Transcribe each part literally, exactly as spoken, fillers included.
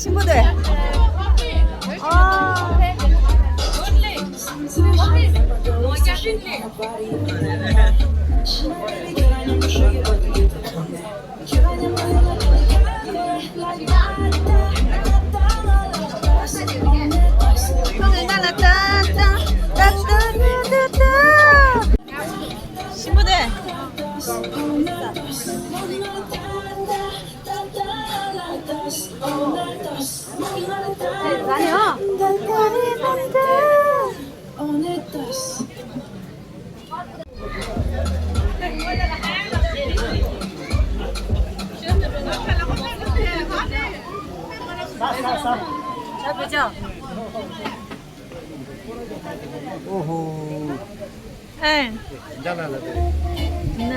ཆེན་པོ་དེ། ཨ། ཞིམ་པོ་དེ། ཨོ་ཧོ། ཨེ། འཇའ་ལ་ལ་དེ། ན།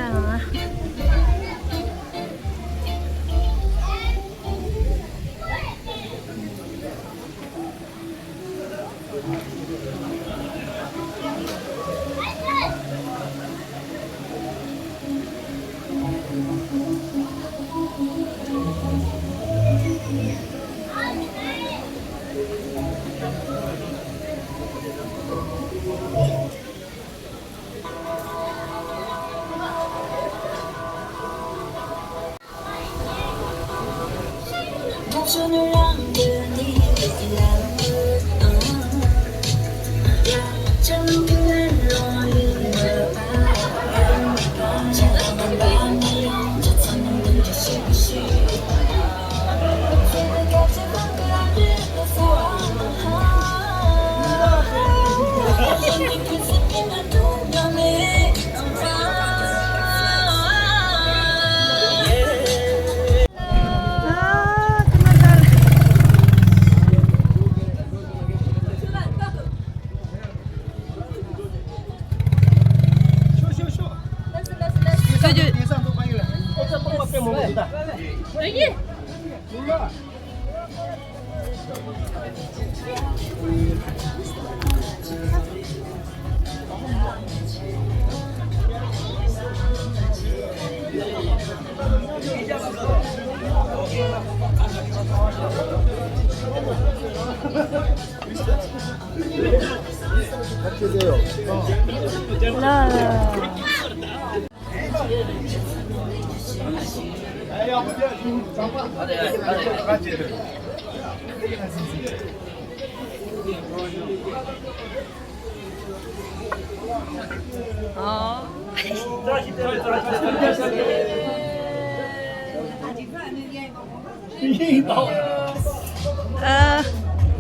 ཨ།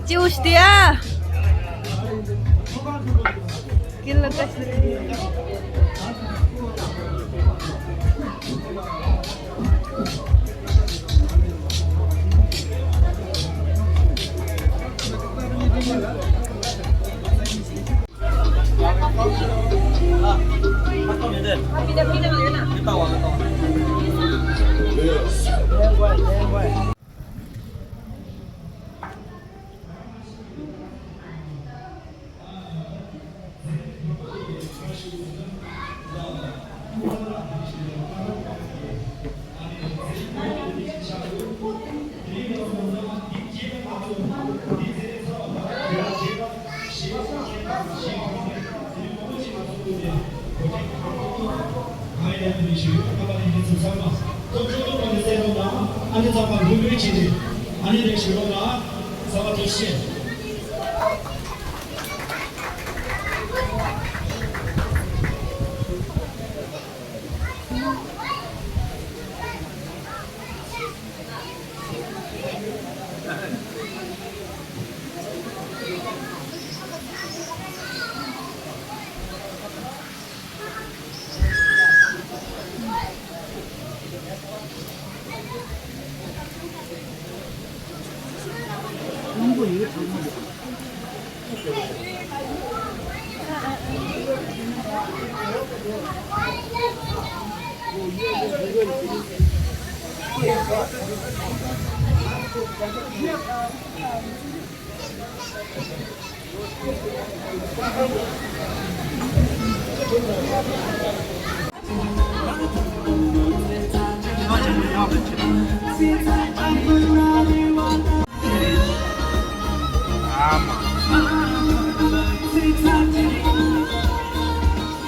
ཅི་འུ་ཤི་དེ་ཨ། ཀིན་ལ་ཀ་ཤི།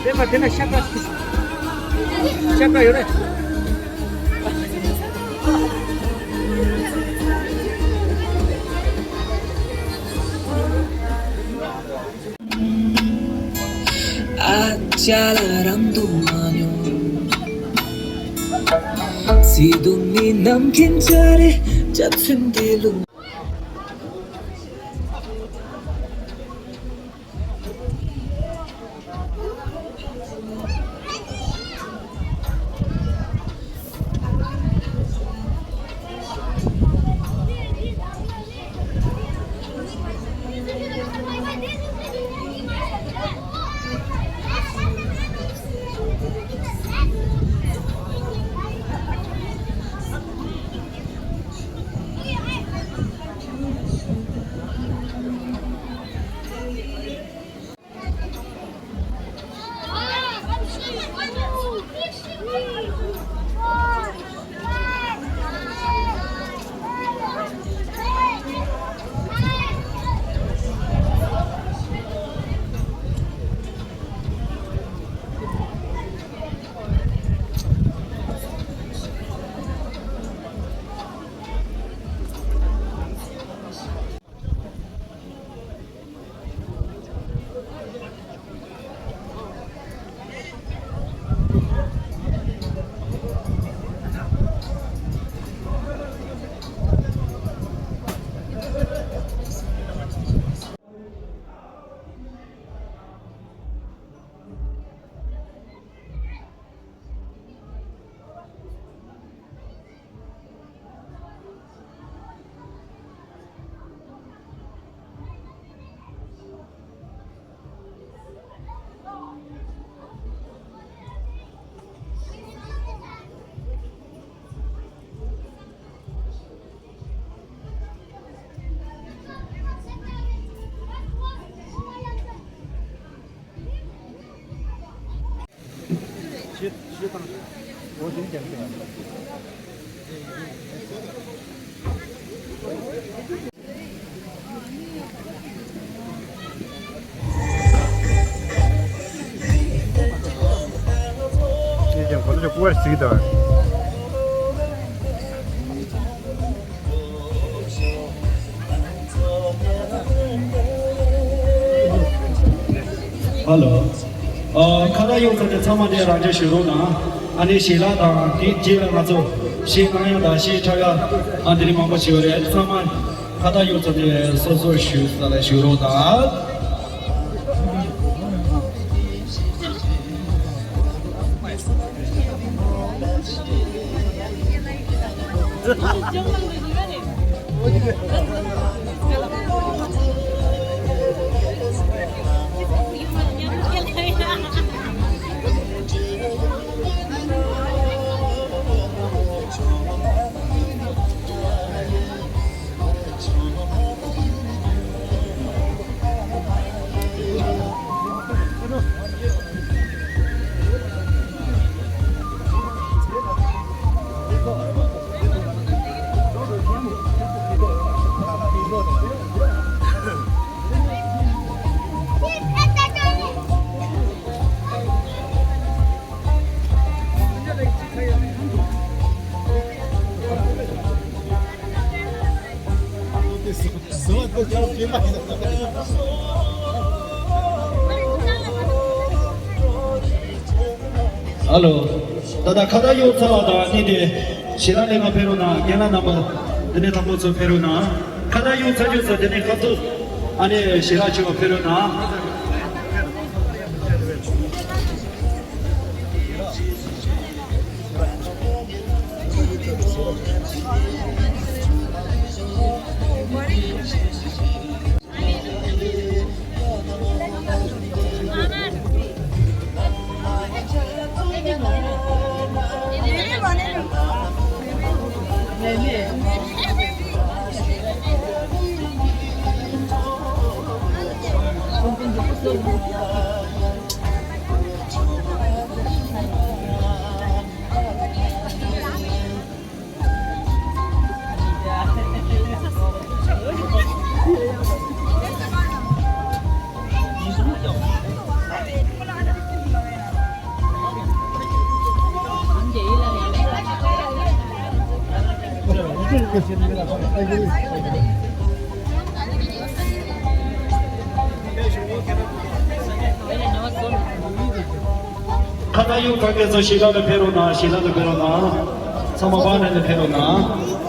དེ་མ་དེ་ན་ཤ་ཀ་ཤ་ཀ་ཡོད་རེད། ཨ་ཅག་ལ་རང་དུ་མ་མྱོང་། སི་དུ་མི་ནམ་མཁན་ཅ་རེ་ཅ་ཚུན་དེ་ལུང་། ཧ་ལོ། ཨ། ཁ་བརྡ་ཡོད་ཚད་དེ་ཚང་མ་དེ་རང་འཇགས་ཞུ་རོགས་གནང་། ཨ་ནི་ཞལ་ལག་དང་དེའི་རྗེས་ལ་ང་ཚོ་ཞལ་གང་ཡང་དང་ཞལ་ཁྲ་ཡག་ཨ་འདི་རིགས་མང་པོ་ཞིག་ཡོད་རེད། ཚང་མ་ཁ་བརྡ་ཡོད་ཚད་དེ་སོ་སོར་ཞུ་ས་ལ་ཞུ་རོགས་གནང་། ཨ་ལོ། ད་ལྟ་ཁ་བརྡ་ཡོད་ཚར་བ་དང་ཨ་ནི་དེ་ཞལ་ལག་ལེན་ག་ཕེབས་རོགས་གནང་། རྒན་ལགས་རྣམ་པ་འདི་ནས་དང་པོ་ཚུར་ཕེབས་རོགས་གནང་། ཁ་བརྡ་ཡོད་ཚར་རྒྱུ་ཚོ་དེ་ནས་ཁ་ཐུག་ཨ་ནི་ཞལ་ལག་མཆོད་པར་ཕེབས་རོགས་གནང་། ཁ་ཚ་ཡུག་ཚ་སྐད་ཚོ་ཞིག་ལ་ལ་ཕེབས་རོགས་གནང་། ཞིག་ལ་ལ་ཕེབས་རོགས་གནང་། ཚང་མ་བག་ནས་ལ་ཕེབས་རོགས་གནང་།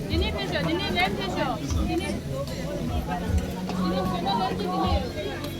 འདི་ནས་ཕེབས་ཤོག་འདི་ནས་ལན་ཕེབས་ཤོག་འདི་ནས་འདི་ནས་བྱོན་ན་ལན་གྱིས་འདི་ནས།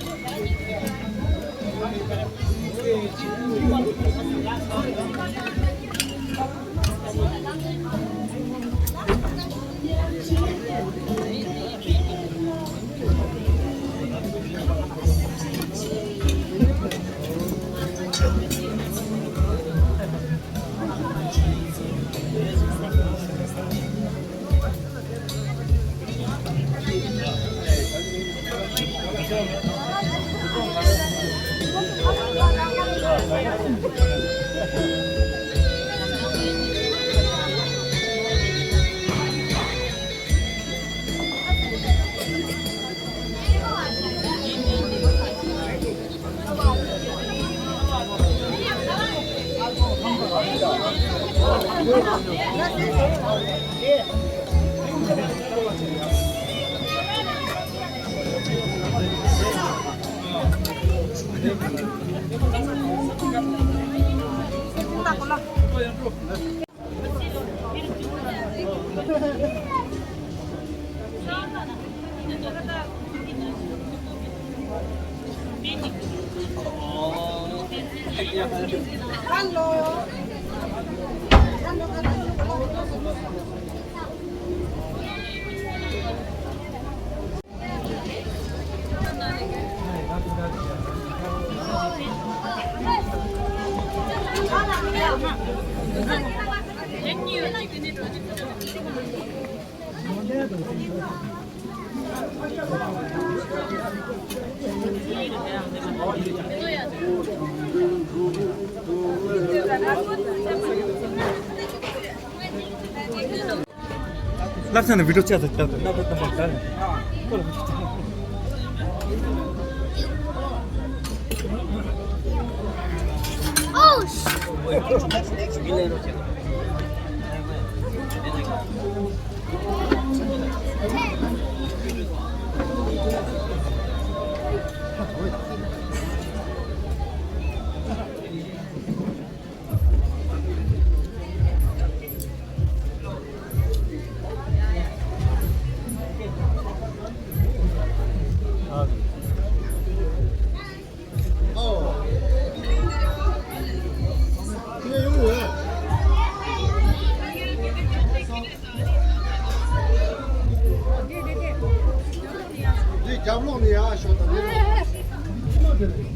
ལབ་ཚར་ན་བི་ཌིའོ་བཅག་ཚར་བཅག་ཚར་ལབ་ཚར་ན་བཅག་ཚར། Oh, sh- འདི་རྒྱབ་ལོགས་ནས་ཡར་ཤོག་དང་། འདི་ལོགས།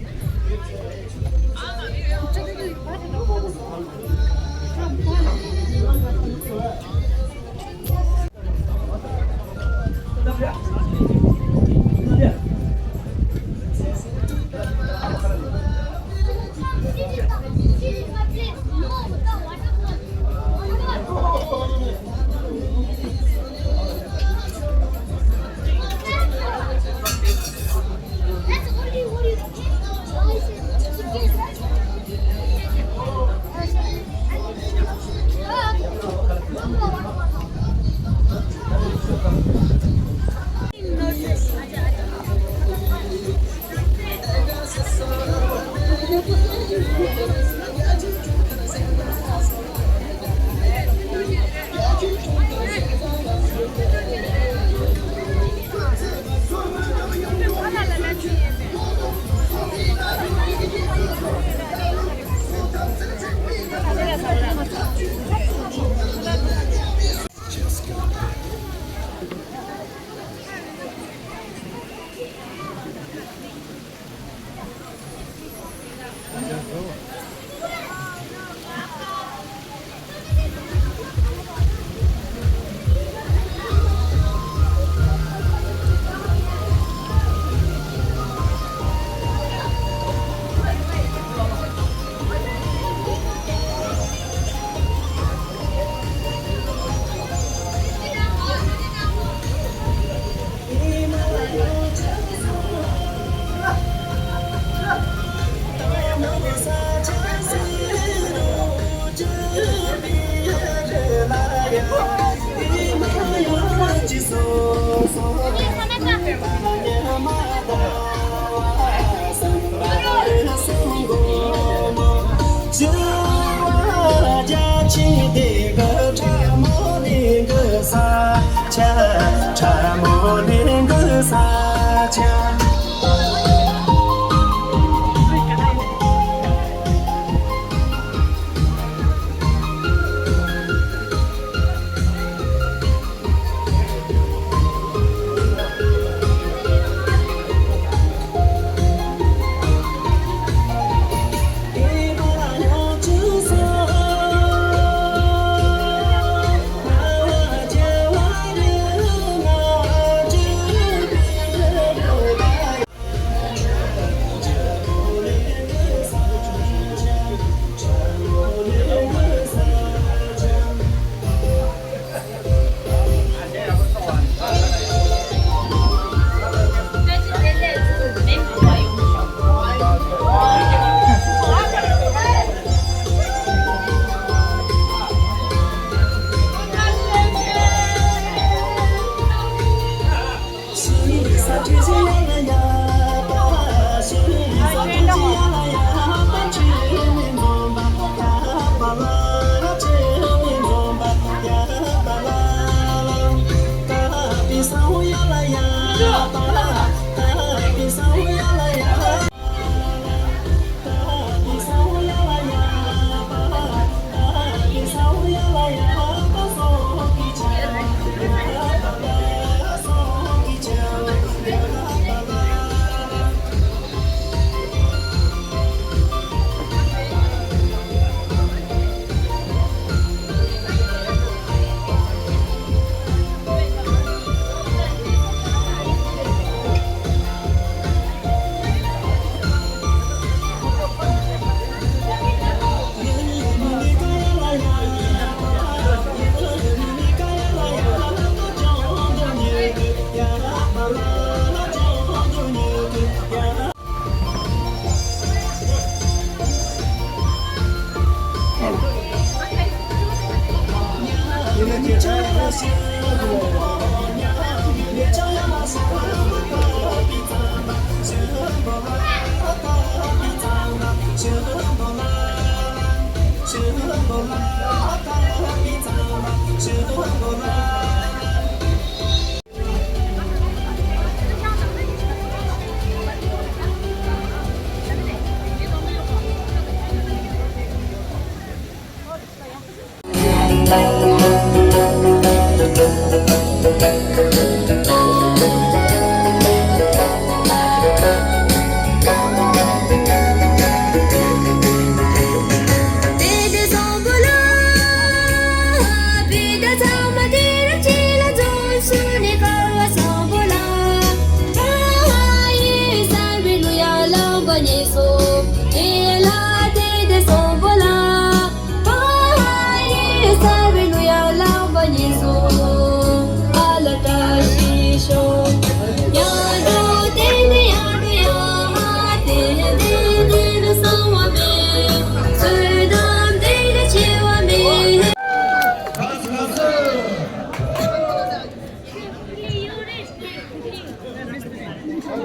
I'm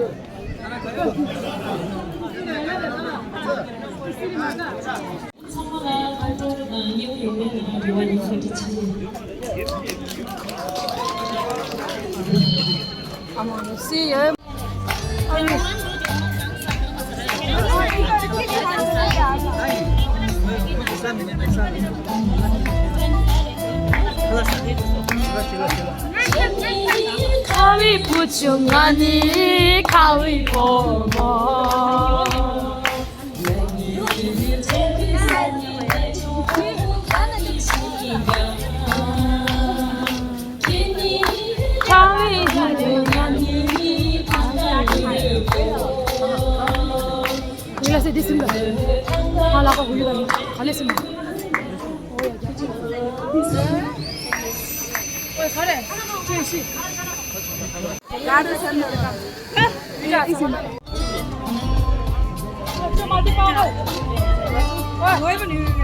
on the sea. ཁ་བའི་བུ་ཆུང་ང་ནི་ཁ་བའི་བུ་མོ། ཁ་བའི་བུ་ཆུང་ང་ནི་ཁ་བའི་བུ་མོ། ཡིན་ལ་སེ་དེ་སིམ་ལ། ཧ་ལ་ཁ་གུ་ཡུ་ལ་ནི་ག་ལེ་སིམ་ལ། ཨོ་ཡ་རྒྱ་ཆེ། ཨོ་ཡ་ག་རེ། ཅེ་ཤི། ཡ་རེ་སེ་ལ་རེ་ག་ཡ་ཨི་སིམ་ལ། ཅོ་མ་དེ་པ་ཧོ། ཨོ་ཡ་ཨོ་ཡ་ནི།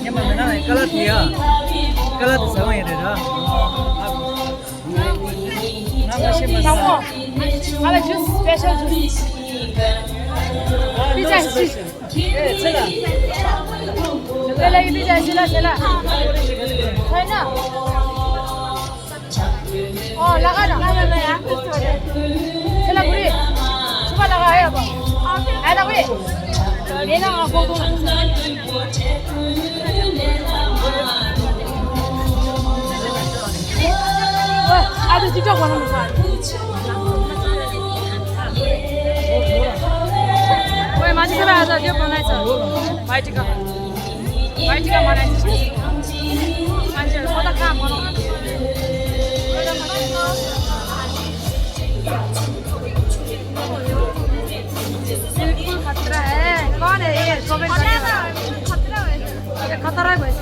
ཉི་མ་མི་ནང་ཀ་ལ་དེ་ཡ། ཀ་ལ་དེ་ཟ་བ་ཡིན་རེད་ར། ང་མ་ཤེས་མ་ཟ། ང་མོ། ང་ལ་ཇུས་སི་པེ་ཤལ་ཇུས་སི། པི་ཙ་ཨའི་སི་ཀྲིམ། ཨེ་ཚེ་ལ། ཚེ་ལ་ཡི་པི་ཙ་ཨའི་སི་ལ་ཚེ་ལ། ཚེ་ན། ཨོ་ལ་ག་ན། ཚེ་ལ་བུ་རི། ཚུ་ག་ལ་ག་ཨེ་ཡ་པ། ཨེ་ན་བུ་རི། ཨེ་ན་ང་གོ་གོ། ཨ་དུ་ཅི་ཅོག་གོ་ན་མི་ཁ། ཨོའི་མ་ཅི་ཟེར་ར་ཨ་ད་རྒྱབ་གོ་ན་ཡི་ཚ། བའི་ཏི་ཀ། བའི་ཏི་ཀ་མ་ན་ཡི་ཚ། ཨ་ཅེ་ཁོ་ད་ཁ་མ་ནོ། बिल्कुल खतरा है। कौन है ये? कमेंट करना। खतरा है। ये खतरा है भाई।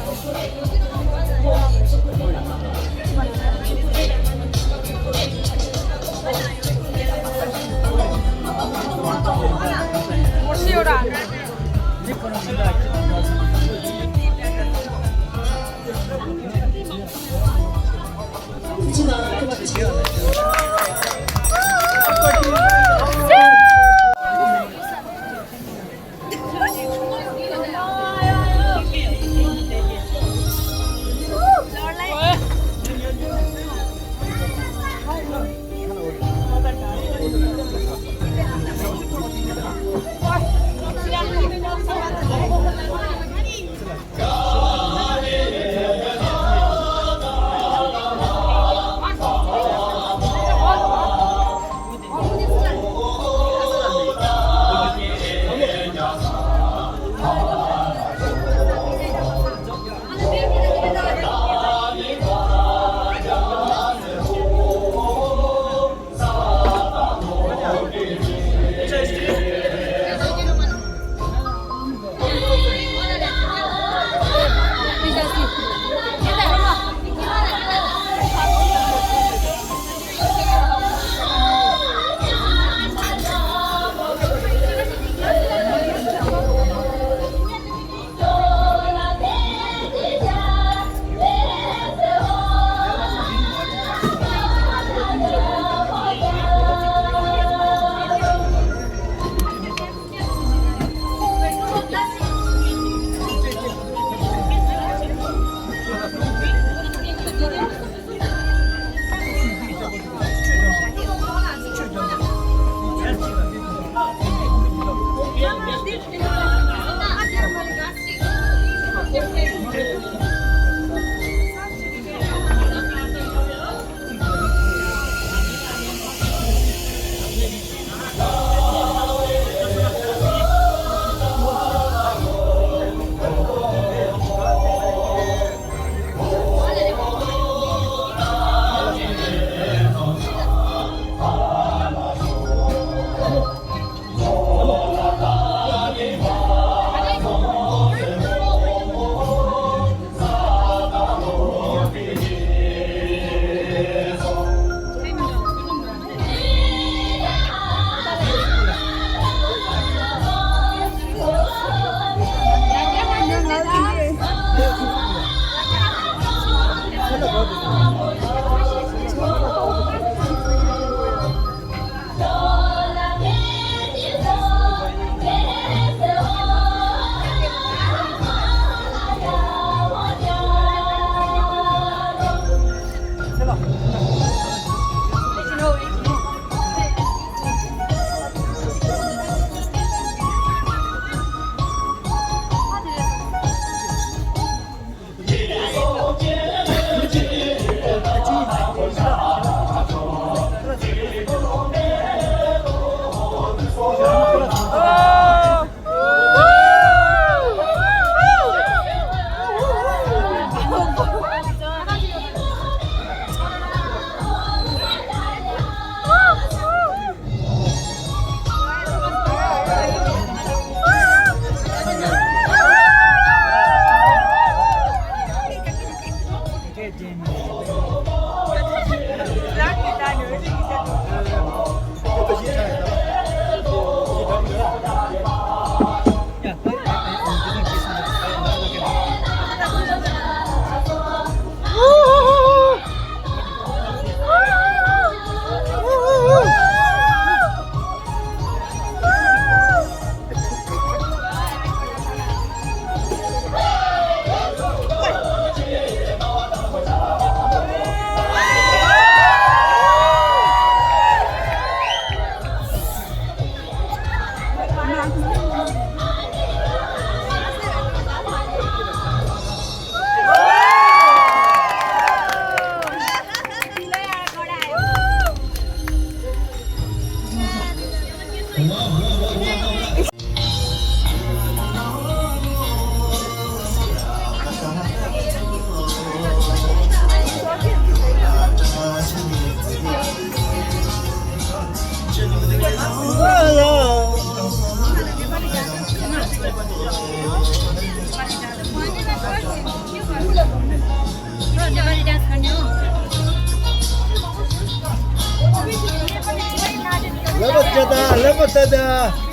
ལབ་པ་ལྟ་ད། ལབ་པ་ལྟ་ད།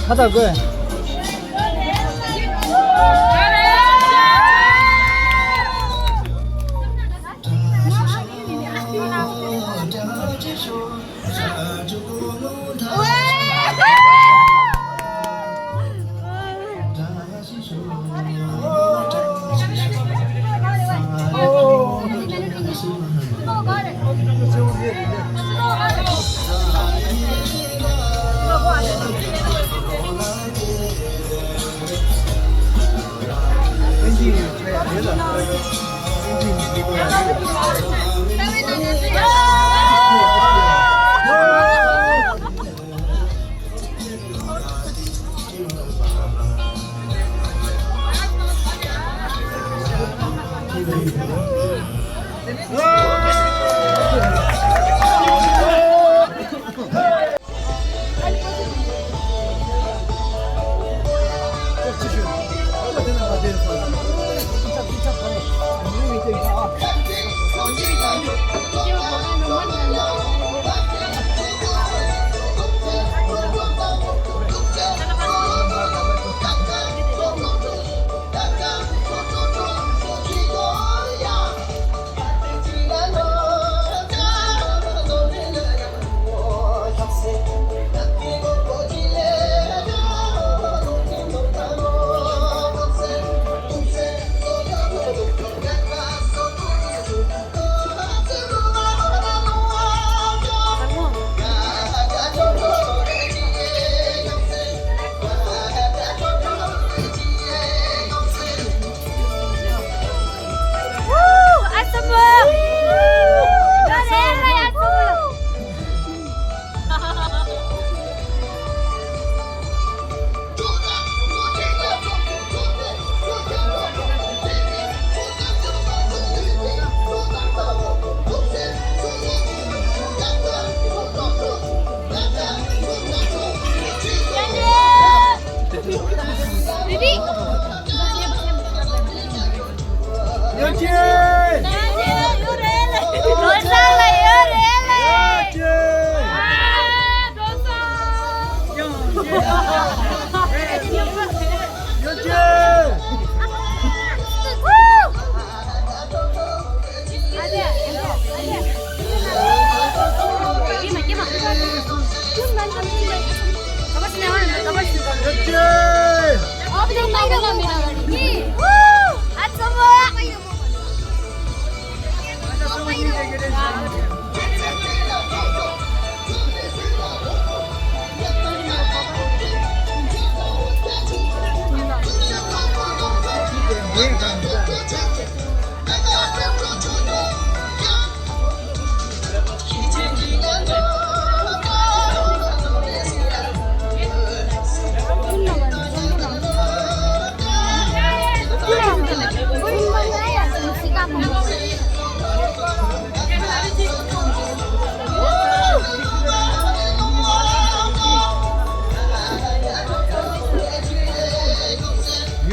ཁ་བཏགས་དགོས།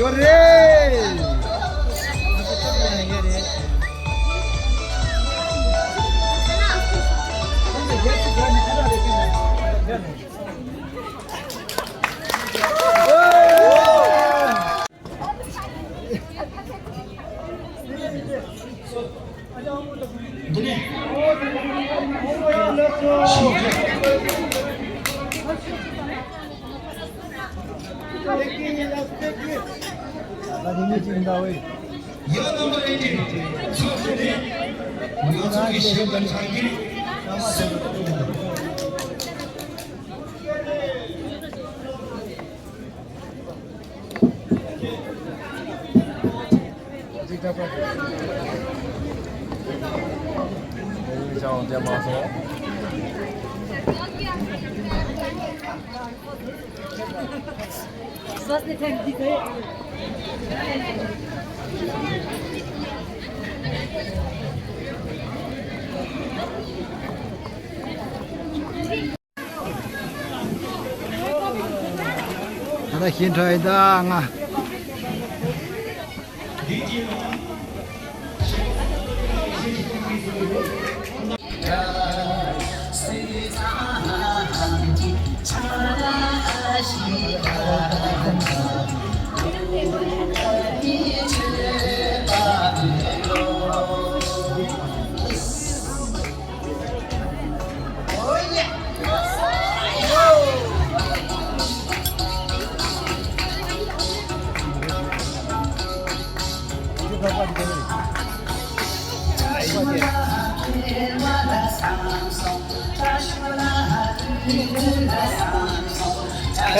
ཡོད་རེད། ཡ་རྣམ་པ་ཨེ་ཏི་ཚོགས་ཆུང་ནས་ང་ཚོ་གི་ཞབས་ཀྱི་གྲ་སྒྲིག་སེམས་པ་སྐྱོ་བོ། ད་ལྟ་ཞིང་ཁྲ་ཡི་ད་ང་།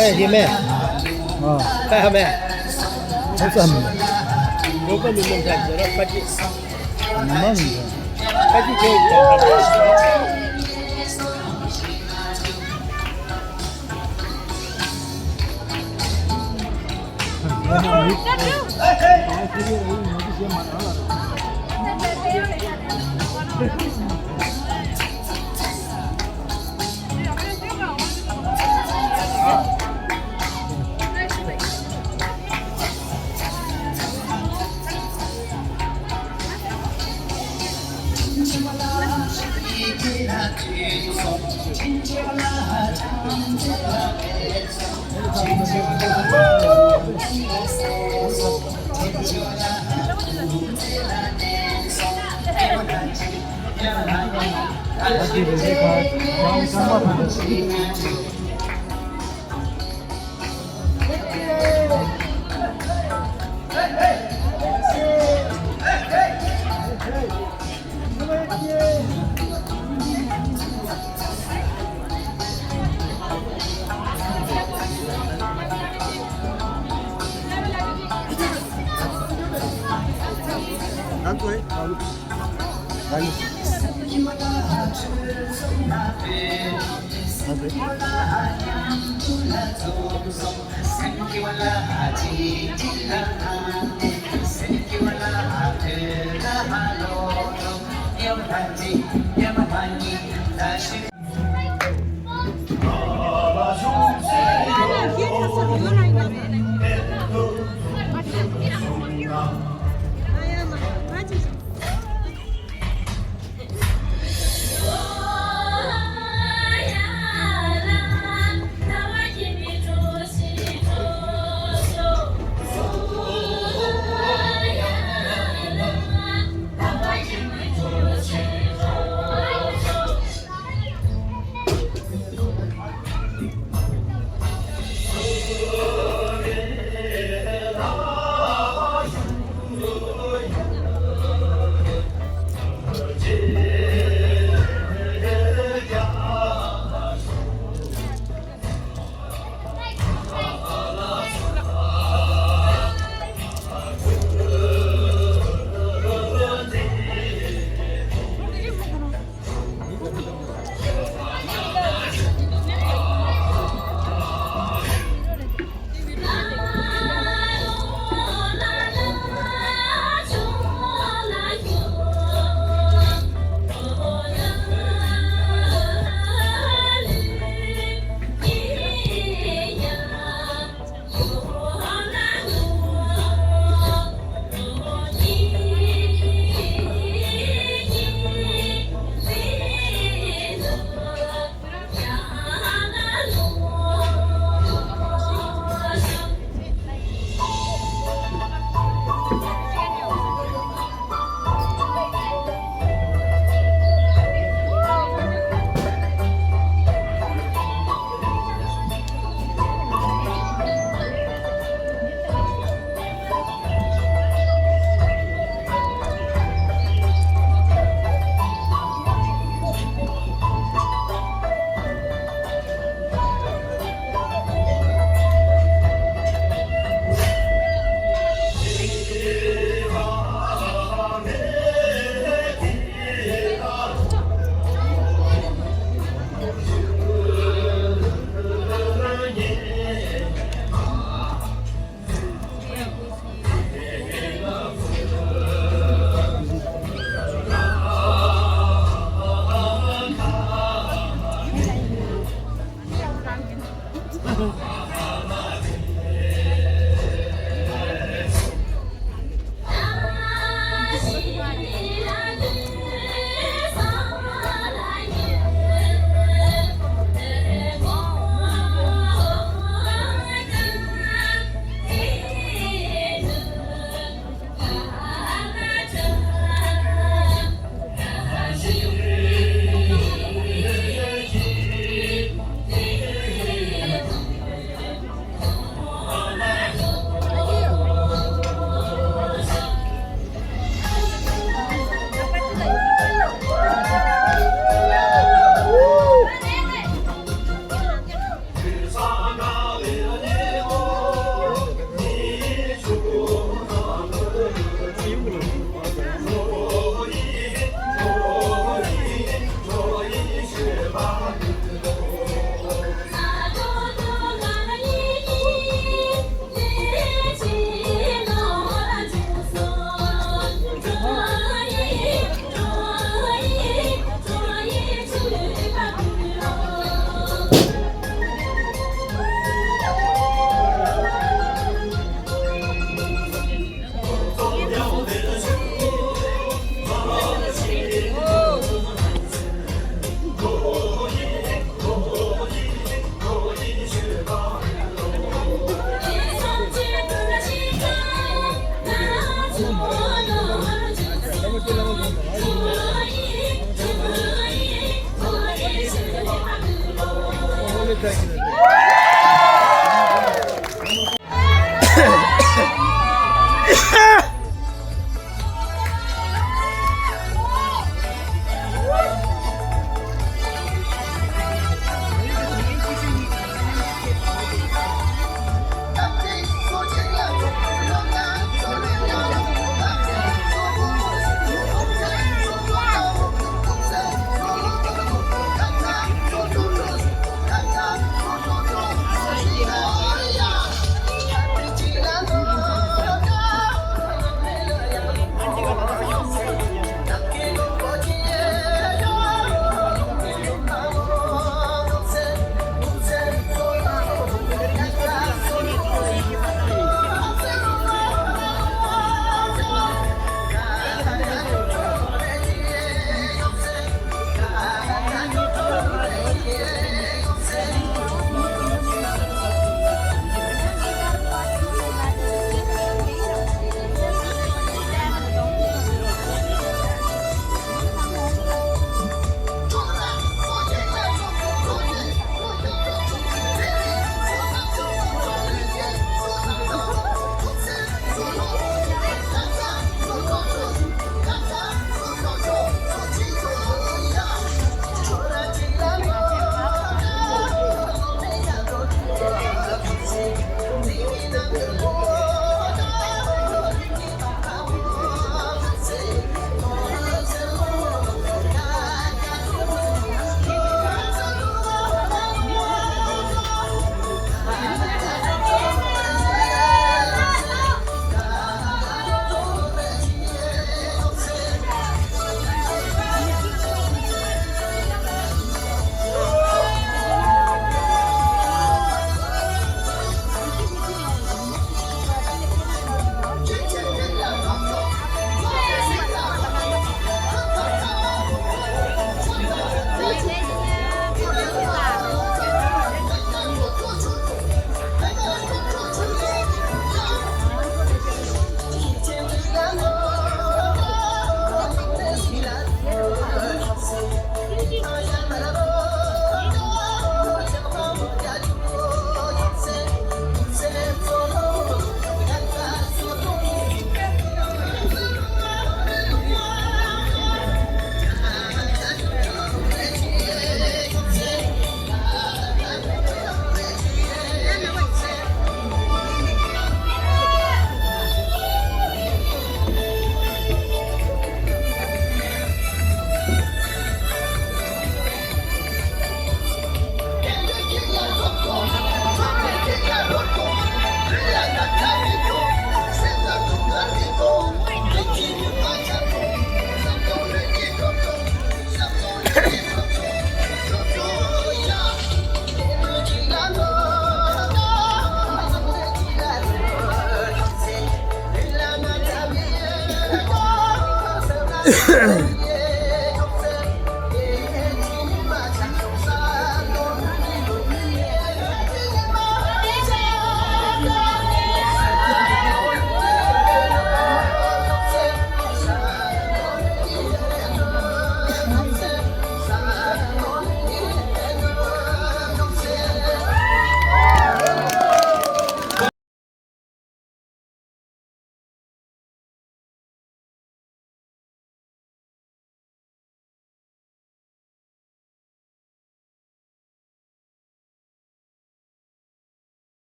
ཨེ་ཡིན་མེད། ཨ། ཨེ་ཧ་མེད། ཨེ་ཙམ། རོགས་པ་མི་མང་ཁ་ཟེར་ར་ཁ་ཅིག་མང་། ཁ་ཅིག་ཁྱེད་ཀྱི་ཁ་ཅིག་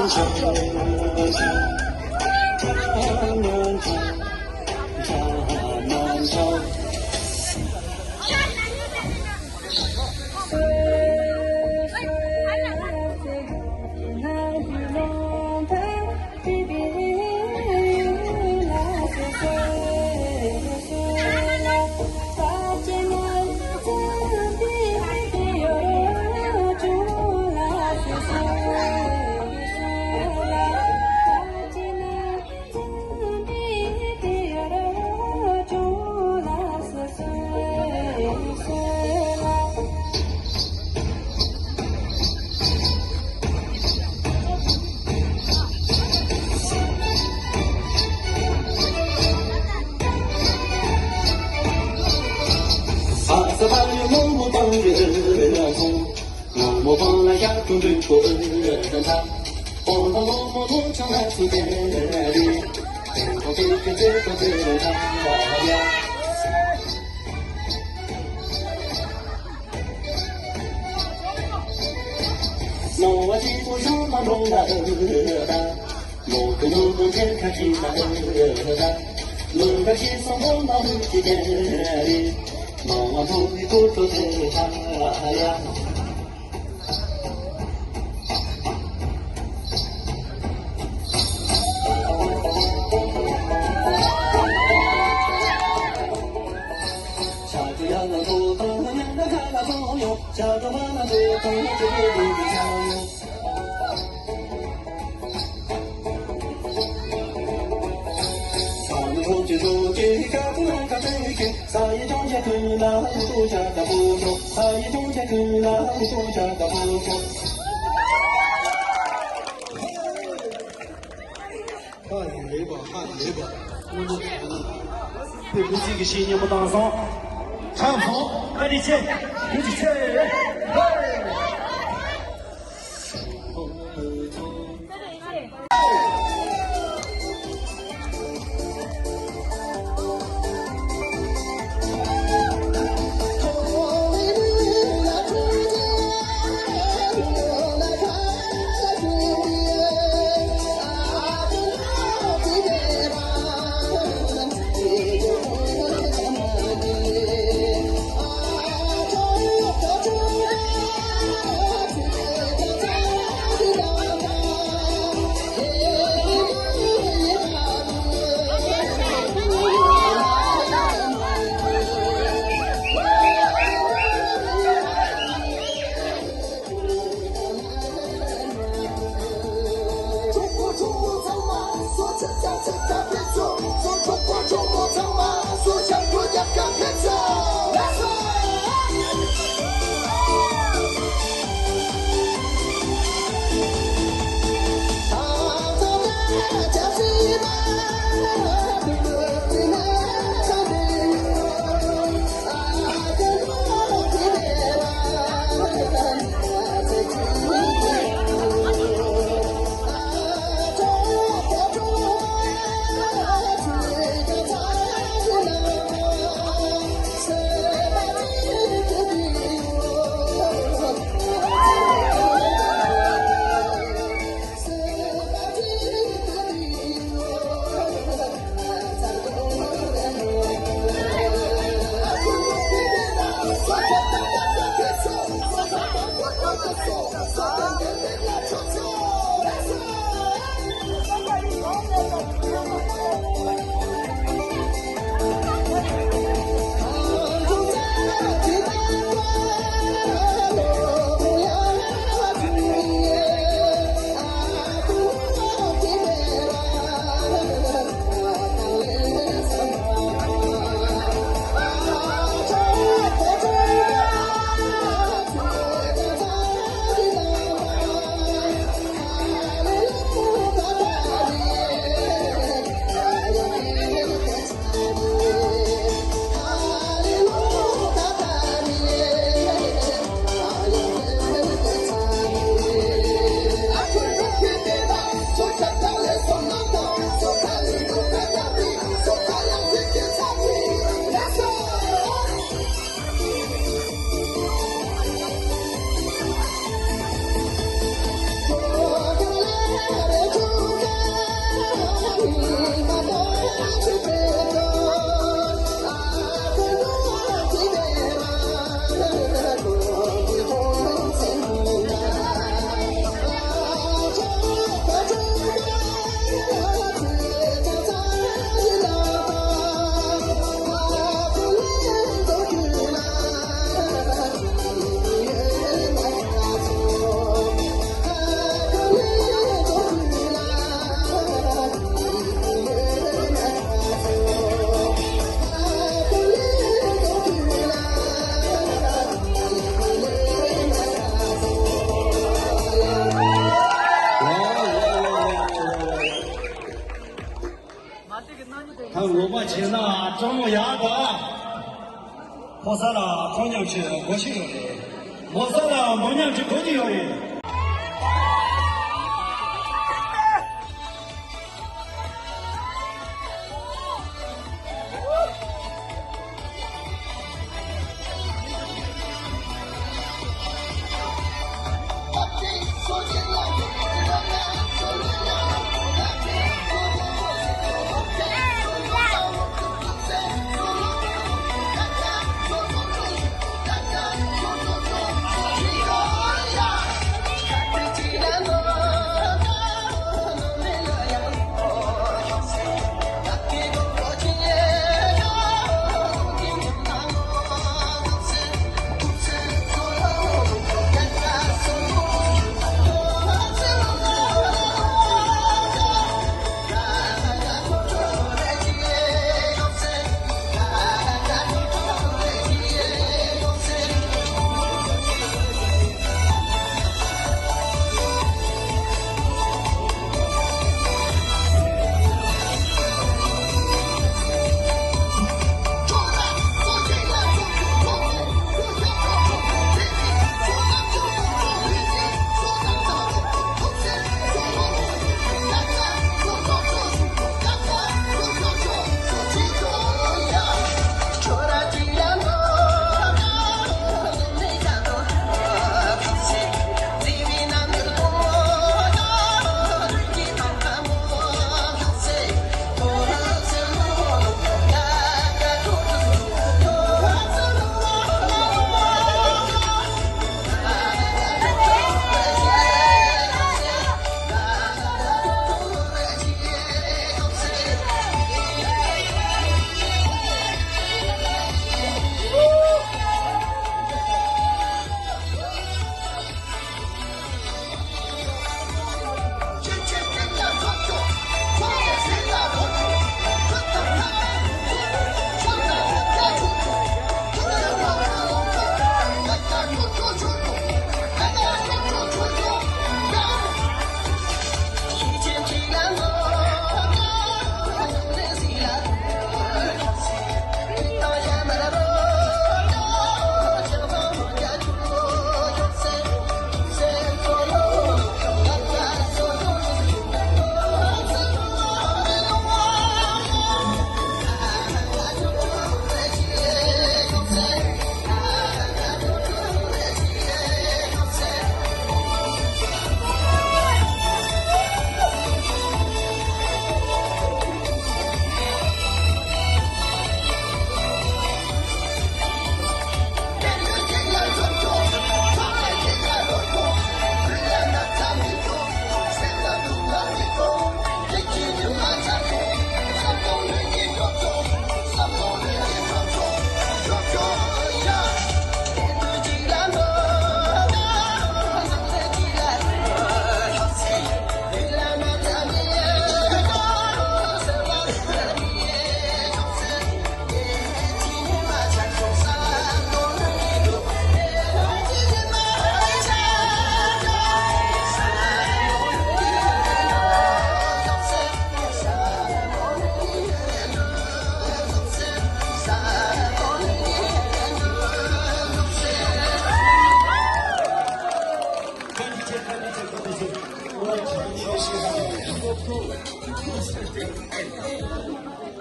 ཧ་ལས་པ་ཧ་ལས་པ། དངོས་གནས་དྲང་གནས། དཔེ་མི་སྲིད་ཀྱི་ཞིག་སྙན་པོ་བཏང་སོང་། ཁྲམ་སོང་། བཀའ་དྲིན་ཆེ། ཐུགས་རྗེ་ཆེ། ཀྲང་མོ་ཡག་པ། ཕོ་གསར་ལ་ཁོང་མཉམ་ཞིག་དགོས་ཤིག་ཡོད་རེད། མོ་གསར་ལ་མོ་མཉམ་ཞིག་དགོས་ཀྱི་ཡོད་རེད།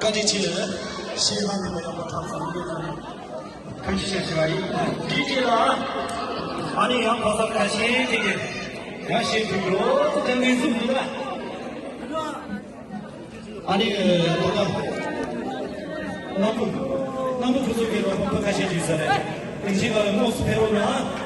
བཀའ་དྲིན་ཆེ། ཤེས་ཧ་མི་མ་ཡོང་བ་ཐག་ཚང་ཡོད་ན། ཐུགས་རྗེ་ཆེ་ཞུ་བ་ཡིན། འདི་རྗེས་ལ་ཨ་ནི་ཡང་གོ་ས་ཁ་ཤས་ཀྱིས་ཡང་ཞིག་ཐུག་ཡོད་དེ་ངེས་སུ་མི་ལ། ཨ་ནི་ད་ལྟ་གནམ་བུ་གནམ་བུ་ཁུ་ཚུར་གྱི་རོགས་པ་ཁ་ཤས་ཡོད་ས་རེད། དེང་ཕྱིན་ཁ་ལ་དངོས་སུ་ཕེབས་རོགས་གནང་།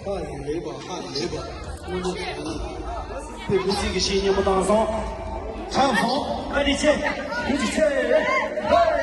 ཧ་ལས་པ་ཧ་ལས་པ། དངོས་གནས་དྲང་གནས། དཔེ་མི་སྲིད་ཀྱི་ཞིག་སྙན་པོ་བཏང་སོང་། དྲང་སོང་། བཀའ་དྲིན་ཆེ། ཐུགས་རྗེ་ཆེ།